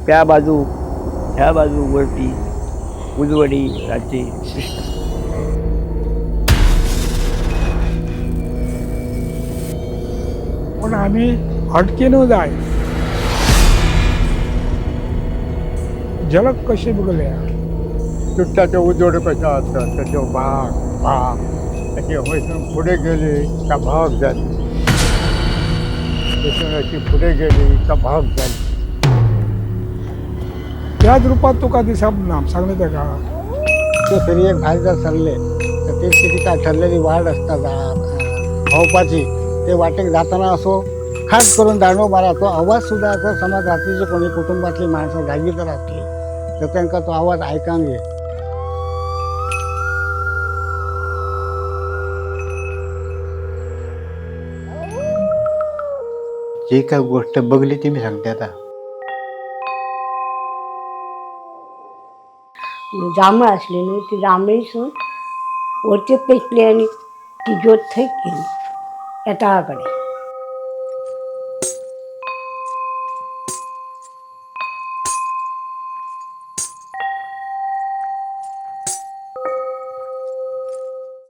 त्या बाजू ह्या बाजू वरती उजवडी रातची दिसता. पण आमी हटकिनू जाय झलक कशी बघल्या. चुट्टाचे उजोड कशा आसता तशो भाग भाग अशी हयसून फुडें गेली का भाग जाली, थंयसून अशी फुडें गेली का भाग जाली. त्याच रुपात तुका दिसप ना सांगले ताका. ते फेरयेक भायर जर सरले तर ती किती काय ठरलेली वाट असता भोवपाची, ते वाटेक जाताना असो खास करून दांडो माराचो आवाज सुद्दां असो समज रात्रीचे कोणी कुटुंबातली माणसां जागी जर असली तर तांकां तो आवाज आयकांक ये. जी काय गोष्ट बघली ती मी सांगते आता. जांभळ आसली न्हू ती जांभळीसून वरती पेटली आनी ती ज्योत थंय गेली येताळा कडेन.